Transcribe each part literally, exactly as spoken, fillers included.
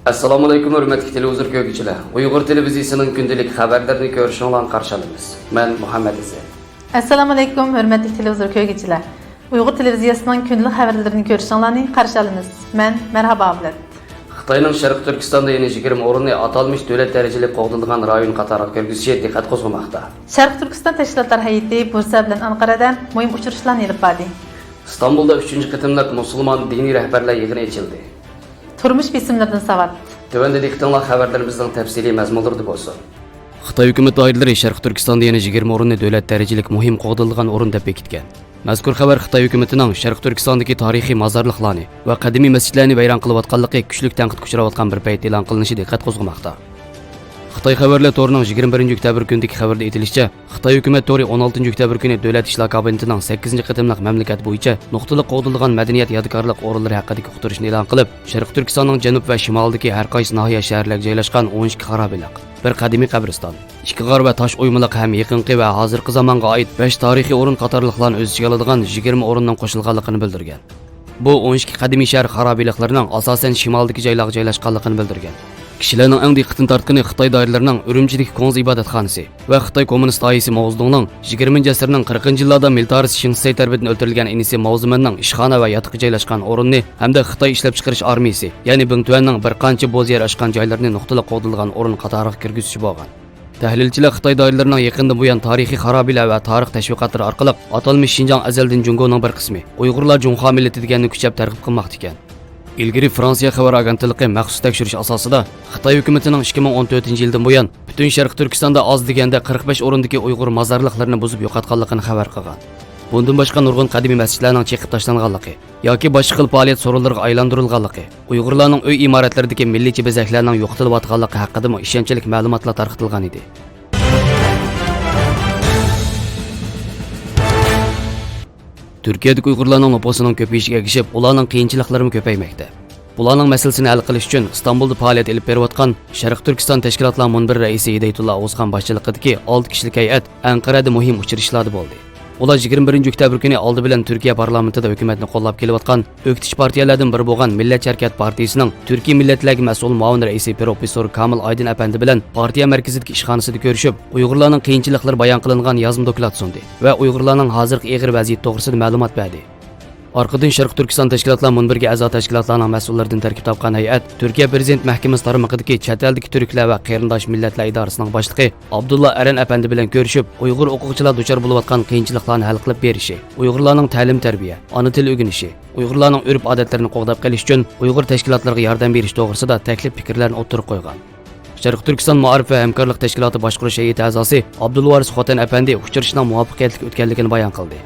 ئەسسالامۇئەلەيكۇم، ھۆرمەتلىك تېلېۋىزور كۆرگۈچىلەر. ئۇيغۇر تېلېۋىزىيىسىنىڭ كۈندىلىك خەۋەرلىرىنى كۆرۈشۈڭلارنى قارشى ئالىمىز. مەن مۇھەممەت ئىززەت. ئەسسالامۇئەلەيكۇم، ھۆرمەتلىك تېلېۋىزور كۆرگۈچىلەر. ئۇيغۇر تېلېۋىزىيەسىنىڭ كۈندىلىك خەۋەرلىرىنى كۆرۈشۈڭلارنى قارشى ئالىمىز. مەن مەرھابا ئابلەت. خىتاينىڭ شەرقىي تۈركىستاندا يەنە يىگىرمە ئورۇننى ئاتالمىش دۆلەت دەرىجىلىك قوغدىلىدىغان رايون قاتارىغا كىرگۈزۈشى دىققەت قوزغىماقتا. شەرقىي تۈركىستان تەشكىلاتلار ھەيئىتى بۇرسا بىلەن ئانقارىدا مۇھىم ئۇچرىشىشلارنى ئېلىپ باردى. ئىستانبۇلدا ئۈچىنچى قېتىملىق مۇسۇلمان دىنىي رەھبەرلەر يىغىنى ئېچىلدى. تۇرمۇش بېسىملىرىدىن ساۋات. تۆۋەندە دىققىتىڭلار خەۋەرلىرىمىزنىڭ تەپسىلىي مەزمۇنلىرىدا بولسۇن. خىتاي ھۆكۈمەت دائىرىلىرى شەرقىي تۈركىستاندا يەنە يىگىرمە ئورۇننى دۆلەت دەرىجىلىك مۇھىم قوغدىلىدىغان ئورۇن دەپ بېكىتكەن. مەزكۇر خەۋەر خىتاي ھۆكۈمىتىنىڭ شەرقىي تۈركىستاندىكى تارىخىي مازارلىقلارنى ۋە قەدىمىي مەسچىتلەرنى ۋەيران قىلىۋاتقانلىقى كۈچلۈك تەنقىدكە ئۇچراۋاتقان بىر پەيتتە ئېلان قىلىنىشى دىققەت قوزغىماقتا. خىتاي خەۋەرلەر تورىنىڭ يىگىرمە بىرىنچى ئۆكتەبىر كۈنىدىكى خەۋىرىدە ئېيتىلىشىچە، خىتاي ھۆكۈمەت تورى ئون ئالتىنچى ئۆكتەبىر كۈنى دۆلەت ئىشلار كابىنېتىنىڭ سەككىزىنچى قېتىملىق مەملىكەت بويىچە نۇقتىلىق قوغدىلىدىغان مەدەنىيەت يادىكارلىق ئورۇنلىرى ھەققىدىكى ئۇقتۇرۇشنى ئېلان قىلىپ، شەرقىي تۈركىستاننىڭ جەنۇب ۋە شىمالىدىكى ھەر قايسى ناھىيە، شەھەرلەرگە جايلاشقان ئون ئىككى خارابىلىق، بىر قەدىمىي قەبرىستان، ئىككى غار ۋە تاش ئويمىلىق ھەم يېقىنقى ۋە ھازىرقى زامانغا ئائىت بەش تارىخىي ئورۇن قاتارلىقلارنى ئۆز ئىچىگە ئالىدىغان يىگىرمە ئورۇننىڭ قوشۇلغانلىقىنى بىلدۈرگەن. بۇ ئون ئىككى قەدىمىي شەھەر خارابىلىقلىرىنىڭ ئاساسەن شىمالدىكى جايلارغا جايلاشقانلىقىنى بىلدۈرگەن. كىشىلەرنىڭ ئەڭ دىققىتىنى تارتقىنى خىتاي دائىرىلىرىنىڭ ئۈرۈمچىدىكى كۇڭزى ئىبادەتخانىسى ۋە خىتاي كوممۇنىست داھىيسى ماۋزېدۇڭنىڭ يىگىرمىنچى ئەسىرنىڭ قىرىقىنچى يىللاردا مىلىتارىست شېڭ شىسەي تەرىپىدىن ئۆلتۈرۈلگەن ئىنىسى ماۋزېمىننىڭ ئىشخانا ۋە ياتىقى جايلاشقان ئورۇننى ھەمدە خىتاي ئىشلەپچىقىرىش ئارمىيىسى، يەنى بىڭتۈەننىڭ بىر قانچە بوز يەر ئاچقان جايلىرىنى نۇقتىلىق قوغدىلىدىغان ئورۇن قاتارىغا كىرگۈزۈشى بولغان. تەھلىلچىلەر خىتاي دائىرىلىرىنىڭ يېقىندىن بۇيان تارىخىي خارابىلەر ۋە تارىخ تەشۋىقاتلىرى ئارقىلىق ئاتالمىش شىنجاڭ ئەزەلدىن جۇڭگونىڭ بىر قىسمى، ئۇيغۇرلار جۇڭخۇا مىللىتى دېگەننى كۈچەپ تەرغىب قىلماقتا ئىكەن. ئىلگىرى فرانسىيە خەۋەر ئاگېنتلىقى مەخسۇس تەكشۈرۈش ئاساسىدا خىتاي ھۆكۈمىتىنىڭ ئىككى مىڭ ئون تۆتىنچى يىلدىن بۇيان پۈتۈن شەرقىي تۈركىستاندا ئاز دېگەندە قىرىق بەش ئورۇندىكى ئۇيغۇر مازارلىقلىرىنى بۇزۇپ يوقاتقانلىقىنى خەۋەر قىلغان. بۇندىن باشقا نۇرغۇن قەدىمىي مەسچىتلەرنىڭ چېقىپ تاشلانغانلىقى، ياكى باشقا خىل پائالىيەت سورۇنلىرىغا ئايلاندۇرۇلغانلىقى، ئۇيغۇرلارنىڭ ئۆي ئىمارەتلىرىدىكى مىللىيچە بېزەكلەرنىڭ يوقىتىلىۋاتقانلىقى ھەققىدىمۇ ئىشەنچلىك مەلۇماتلار تارقىتىلغان ئىدى. تۈركىيەدىكى ئۇيغۇرلارنىڭ نوپۇسىنىڭ كۆپىيىشىگە ئەگىشىپ، ئۇلارنىڭ قىيىنچىلىقلىرىمۇ كۆپەيمەكتە. بۇلارنىڭ مەسىلىسىنى ھەل قىلىش ئۈچۈن ئىستانبۇلدا پائالىيەت ئېلىپ بېرىۋاتقان شەرقىي تۈركىستان تەشكىلاتلار مۇنبىرى رەئىسى ھىدايەتۇللا ئوغۇزخان باشچىلىقىدىكى ئالتە كىشىلىك ھەيئەت ئەنقەرەدە مۇھىم ئۇچرىشىشلاردا بولدى. ئۇلار يىگىرمە بىرىنچى ئۆكتەبىر كۈنى ئالدى بىلەن تۈركىيە پارلامېنتىدا ھۆكۈمەتنى قوللاپ كېلىۋاتقان ئۆكتىچى پارتىيەلەردىن بىرى بولغان مىللەتچى ھەرىكەت پارتىيىسىنىڭ تۈركىي مىللەتلەرگە مەسئۇل مۇئاۋىن رەئىسى پروفېسسور كامىل ئايدىن ئەپەندى بىلەن پارتىيە مەركىزىدىكى ئىشخانىسىدا كۆرۈشۈپ، ئۇيغۇرلارنىڭ قىيىنچىلىقلىرى بايان قىلىنغان يازما دوكلات سۇندى ۋە ئۇيغۇرلارنىڭ ھازىرقى ئېغىر ۋەزىيىتى توغرىسىدا مەلۇمات بەردى. ئارقىدىن شەرقىي تۈركىستان تەشكىلاتلار مۇنبىرىگە ئەزا تەشكىلاتلارنىڭ مەسئۇللىرىدىن تەركىب تاپقان ھەيئەت تۈركىيە پىرېزىدېنت مەھكىمىسى تارمىقىدىكى چەت ئەلدىكى تۈركلەر ۋە قېرىنداش مىللەتلەر ئىدارىسىنىڭ باشلىقى ئابدۇللا ئەرەن ئەپەندى بىلەن كۆرۈشۈپ، ئۇيغۇر ئوقۇغۇچىلار دۇچار بولۇۋاتقان قىيىنچىلىقلارنى ھەل قىلىپ بېرىشى، ئۇيغۇرلارنىڭ تەلىم-تەربىيە، ئانا تىل ئۆگىنىشى، ئۇيغۇرلارنىڭ ئۆرپ-ئادەتلىرىنى قوغداپ قېلىش ئۈچۈن ئۇيغۇر تەشكىلاتلىرىغا ياردەم بېرىش توغرىسىدا تەكلىپ پىكىرلەرنى ئوتتۇرىغا قويغان. شەرقىي تۈركىستان مائارىپ ۋە ھەمكارلىق تەشكىلاتى باشقۇرۇش ھەيئىتى ئەزاسى ئابدۇلۋارىس خوتەن ئەپەندى ئۇچرىشىشنىڭ مۇۋەپپەقىيەتلىك ئۆتكەنلىكىنى بايان قىلدى.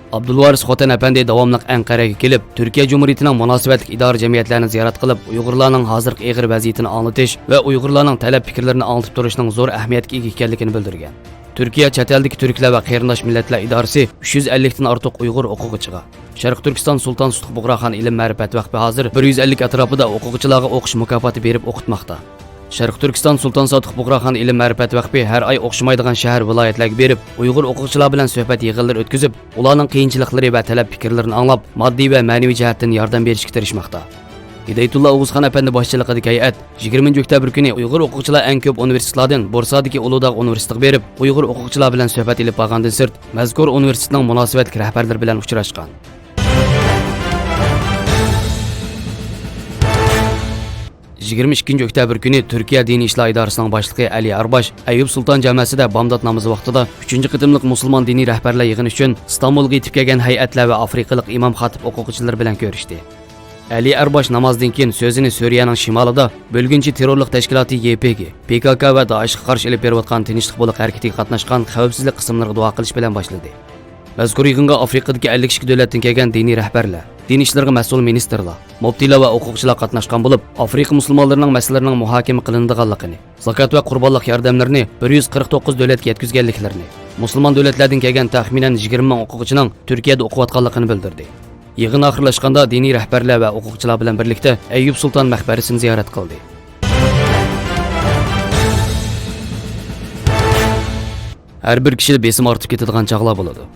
ئابدۇلۋارىس خوتەن ئەپەندى داۋاملىق ئەنقەرەگە كېلىپ، تۈركىيە جۇمھۇرىيىتىنىڭ مۇناسىۋەتلىك ئىدارە جەمئىيەتلەرنى زىيارەت قىلىپ، ئۇيغۇرلارنىڭ ھازىرقى ئېغىر ۋەزىيىتىنى ئاڭلىتىش ۋە ئۇيغۇرلارنىڭ تەلەپ پىكىرلىرىنى ئاڭلىتىپ تۇرۇشنىڭ زور ئەھمىيەتكە ئىگە ئىكەنلىكىنى بىلدۈرگەن. تۈركىيە چەت ئەلدىكى تۈركلەر ۋە قېرىنداش مىللەتلەر ئىدارىسى ئۈچ يۈز ئەللىكتىن ئارتۇق ئۇيغۇر ئوقۇغۇچىغا، شەرقىي تۈركىستان سۇلتان سۇتۇق بۇغراخان ئىلىم مەرىپەت ۋەقپى ھازىر بىر يۈز ئەللىك ئەتراپىدا ئوقۇغۇچىلارغا ئوقۇش مۇكاپاتى بېرىپ ئوقۇتماقتا. شەرقىي تۈركىستان سۇلتان سۇتۇق بۇغراخان ئىلىم مەرىپەت ۋەقپى ھەر ئاي ئوخشىمايدىغان شەھەر، ۋىلايەتلەرگە بېرىپ، ئۇيغۇر ئوقۇغۇچىلار بىلەن سۆھبەت يىغىنلىرى ئۆتكۈزۈپ، ئۇلارنىڭ قىيىنچىلىقلىرى ۋە تەلەپ پىكىرلىرىنى ئاڭلاپ، ماددىي ۋە مەنىۋى جەھەتتىن ياردەم بېرىشكە تىرىشماقتا. ھىدايەتۇللا ئوغۇزخان ئەپەندى باشچىلىقىدىكى ھەيئەت يىگىرمىنچى ئۆكتەبىر كۈنى ئۇيغۇر ئوقۇغۇچىلار ئەڭ كۆپ ئۇنىۋېرسىتېتلاردىن بورسادىكى ئۇلۇداغ ئۇنىۋېرسىتېتىغا بېرىپ، ئۇيغۇر ئوقۇغۇچىلار بىلەن سۆھبەت ئېلىپ بارغاندىن سىرت، مەزكۇر ئۇنىۋېرسىتېتنىڭ مۇناسىۋەتلىك رەھبەرلىرى بىلەن ئۇچراشقان. يىگىرمە ئىككىنچى ئۆكتەبىر كۈنى تۈركىيە دىنىي ئىشلار ئىدارىسىنىڭ باشلىقى ئەلى ئەرباش ئەييۇب سۇلتان جامەسىدە بامدات نامىزى ۋاقتىدا ئۈچىنچى قېتىملىق مۇسۇلمان دىنىي رەھبەرلەر يىغىنى ئۈچۈن ئىستانبۇلغا يېتىپ كەلگەن ھەيئەتلەر ۋە ئافرىقىلىق ئىمام خاتىپ ئوقۇغۇچىلىرى بىلەن كۆرۈشتى. ئەلى ئەرباش نامازدىن كېيىن سۆزىنى سۈرىيەنىڭ شىمالىدا بۆلگۈنچى تېررورلۇق تەشكىلاتى يې پې گې، پې كا كا ۋە دائىشقا قارشى ئېلىپ بېرىۋاتقان تىنچلىق بۇلاق ھەرىكىتىگە قاتناشقان خەۋپسىزلىك قىسىملىرىغا دۇئا قىلىش بىلەن باشلىدى. مەزكۇر يىغىنغا ئافرىقىدىكى ئەللىك ئىككى دۆلەتتىن كەلگەن دىنىي رەھبەرلەر، دىن ئىشلىرىغا مەسئۇل مىنىستىرلار، مۇپتىلار ۋە ئوقۇغۇچىلار قاتناشقان بولۇپ، ئافرىقا مۇسۇلمانلىرىنىڭ مەسىلىلىرىنىڭ مۇھاكىمە قىلىنىدىغانلىقىنى، زاكات ۋە قۇربانلىق ياردەملىرىنى بىر يۈز قىرىق توققۇز دۆلەتكە يەتكۈزگەنلىكلىرىنى، مۇسۇلمان دۆلەتلەردىن كەلگەن تەخمىنەن يىگىرمە مىڭ ئوقۇغۇچىنىڭ تۈركىيەدە ئوقۇۋاتقانلىقىنى بىلدۈردى. يىغىن ئاخىرلاشقاندا دىنىي رەھبەرلەر ۋە ئوقۇغۇچىلار بىلەن بىرلىكتە ئەييۇب سۇلتان مەقبەرىسىنى زىيارەت قىلدى. ھەر بىر كىشىدە بېسىم ئارتىپ كېتىدىغان چاغلار بولىدۇ.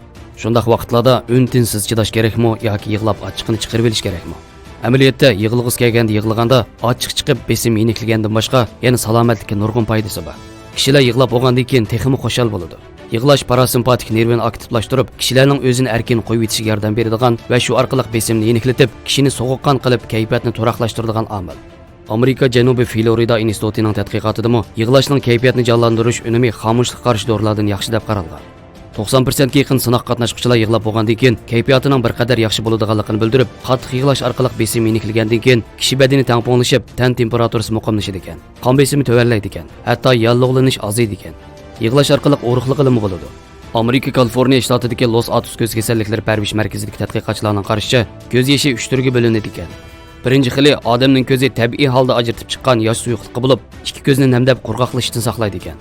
شۇنداق ۋاقىتلاردا ئۈن-تىنسىز چىداش كېرەكمۇ ياكى يىغلاپ ئاچچىقىنى چىقىرىۋېلىش كېرەكمۇ؟ ئەمەلىيەتتە، يىغلىغۇسى كەلگەندە يىغلىغاندا ئاچچىق چىقىپ، بېسىم يېنىكلىگەندىن باشقا يەنە سالامەتلىككە نۇرغۇن پايدىسى بار. كىشىلەر يىغلاپ بولغاندىن كېيىن تېخىمۇ خۇشال بولىدۇ. يىغلاش پاراسىمپاتىك نېرۋىنى ئاكتىپلاشتۇرۇپ، كىشىلەرنىڭ ئۆزىنى ئەركىن قويۇۋېتىشىگە ياردەم بېرىدىغان ۋە شۇ ئارقىلىق بېسىمنى يېنىكلىتىپ، كىشىنى سوغۇققان قىلىپ، كەيپىياتنى تۇراقلاشتۇرىدىغان ئامىل. ئامېرىكا جەنۇبىي فلورىدا ئىنستىتۇتىنىڭ تەتقىقاتىدىمۇ يىغلاشنىڭ كەيپىياتنى جانلاندۇرۇش ئۈنۈمى خامۇشلۇققا قارشى دورىلاردىن ياخشى دەپ قارالغان. توقسان پىرسەنتكە يېقىن سىناق قاتناشقۇچىلار يىغلاپ بولغاندىن كېيىن كەيپىياتىنىڭ بىر قەدەر ياخشى بولىدىغانلىقىنى بىلدۈرۈپ، قاتتىق يىغلاش ئارقىلىق بېسىم يېنىكلىگەندىن كېيىن كىشى بەدىنى تەڭپۇڭلىشىپ، تەن تېمپېراتۇرىسى مۇقىملىشىدىكەن. قان بېسىمى تۆۋەنلەيدىكەن، ھەتتا ياللۇغلىنىش ئازىيىدىكەن. يىغلاش ئارقىلىق ئورۇقلىغىلىمۇ بولىدۇ. ئامېرىكا كالىفورنىيە شتاتىدىكى لوس ئاتوس كۆز كېسەللىكلىرى پەرۋىش مەركىزىدىكى تەتقىقاتچىلارنىڭ قارىشىچە، كۆز يېشى ئۈچ تۈرگە بۆلۈنىدىكەن. بىرىنچى خىلى ئادەمنىڭ كۆزى تەبىئىي ھالدا ئاجرىتىپ چىققان ياش سۇيۇقلۇقى بولۇپ، ئىككى كۆزنى نەمدەپ قۇرغاقلىشىشتىن ساقلايدىكەن.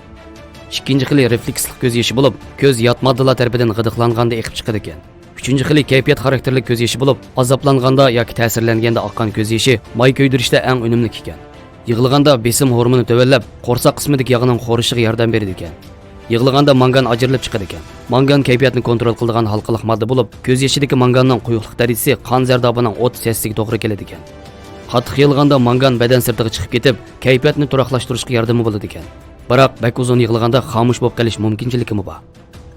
ئىككىنچى خىلى رېفلېكسلىق كۆز يېشى بولۇپ، كۆز يات ماددىلار تەرىپىدىن غىدىقلانغاندا ئېقىپ چىقىدىكەن. ئۈچىنچى خىلى كەيپىيات خاراكتېرلىك كۆز يېشى بولۇپ، ئازابلانغاندا ياكى تەسىرلەنگەندە ئاققان كۆز يېشى ماي كۆيدۈرۈشتە ئەڭ ئۈنۈملۈك ئىكەن. يىغلىغاندا بېسىم ھورمۇنى تۆۋەنلەپ، قورساق قىسمىدىكى ياغنىڭ خورىشىغا ياردەم بېرىدىكەن. يىغلىغاندا مانگان ئاجرىلىپ چىقىدىكەن. مانگان كەيپىياتنى كونترول قىلىدىغان ھالقىلىق ماددا بولۇپ، كۆز يېشىدىكى مانگاننىڭ قويۇقلۇق دەرىجىسى قان زەردابىنىڭ ئوتتۇز ھەسسىسىگە توغرا كېلىدىكەن. قاتتىق يىغلىغاندا مانگان بەدەن سىرتىغا چىقىپ كېتىپ، كەيپىياتنى تۇراقلاشتۇرۇشقا ياردىمى بولىدىكەن. بىراق، بەك ئۇزۇن يىغلىغاندا خامۇش بولۇپ قېلىش مۇمكىنچىلىكىمۇ بار.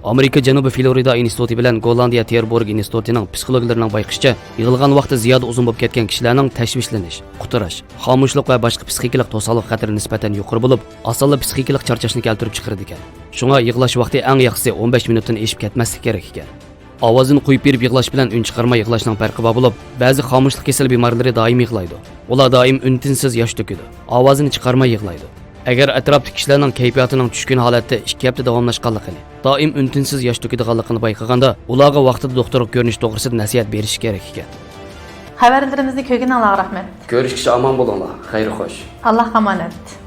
ئامېرىكا جەنۇبىي فلورىدا ئىنستىتۇتى بىلەن گوللاندىيە تېربورگ ئىنستىتۇتىنىڭ پسىخولوگلىرىنىڭ بايقىشىچە، يىغلىغان ۋاقتى زىيادە ئۇزۇن بولۇپ كەتكەن كىشىلەرنىڭ تەشۋىشلىنىش، قۇتراش، خامۇشلۇق ۋە باشقا پسىخىكىلىق توسالغۇ خەتىرى نىسبەتەن يۇقىرى بولۇپ، ئاسانلا پسىخىكىلىق چارچاشنى كەلتۈرۈپ چىقىرىدىكەن. شۇڭا يىغلاش ۋاقتى ئەڭ ياخشىسى ئون بەش مىنۇتتىن ئېشىپ كەتمەسلىك كېرەك ئىكەن. ئاۋازىنى قويۇپ بېرىپ يىغلاش بىلەن ئۈن چىقارماي يىغلاشنىڭ پەرقى بار بولۇپ، بەزى خامۇشلۇق كېسىلى بىمارلىرى دائىم يىغلايدۇ. ئۇلار دائىم ئۈن-تىنسىز ياش تۆكىدۇ. ئاۋازىنى چىقارماي يىغلايدۇ. ئەگەر ئەتراپتىكى كىشىلەرنىڭ كەيپىياتىنىڭ چۈشكۈن ھالەتتە ئىككى ھەپتە داۋاملاشقانلىقىنى، دائىم ئۈن-تىنسىز ياش تۆكىدىغانلىقىنى بايقىغاندا، ئۇلارغا ۋاقتىدا دوختۇرغا كۆرۈنۈش توغرىسىدا نەسىھەت بېرىشى كېرەك ئىكەن. خەۋەرلىرىمىزنى كۆرگىنىڭلارغا رەھمەت. كۆرۈشكىچە ئامان بولۇڭلار. خەير خوش. ئاللاھقا ئامانەت.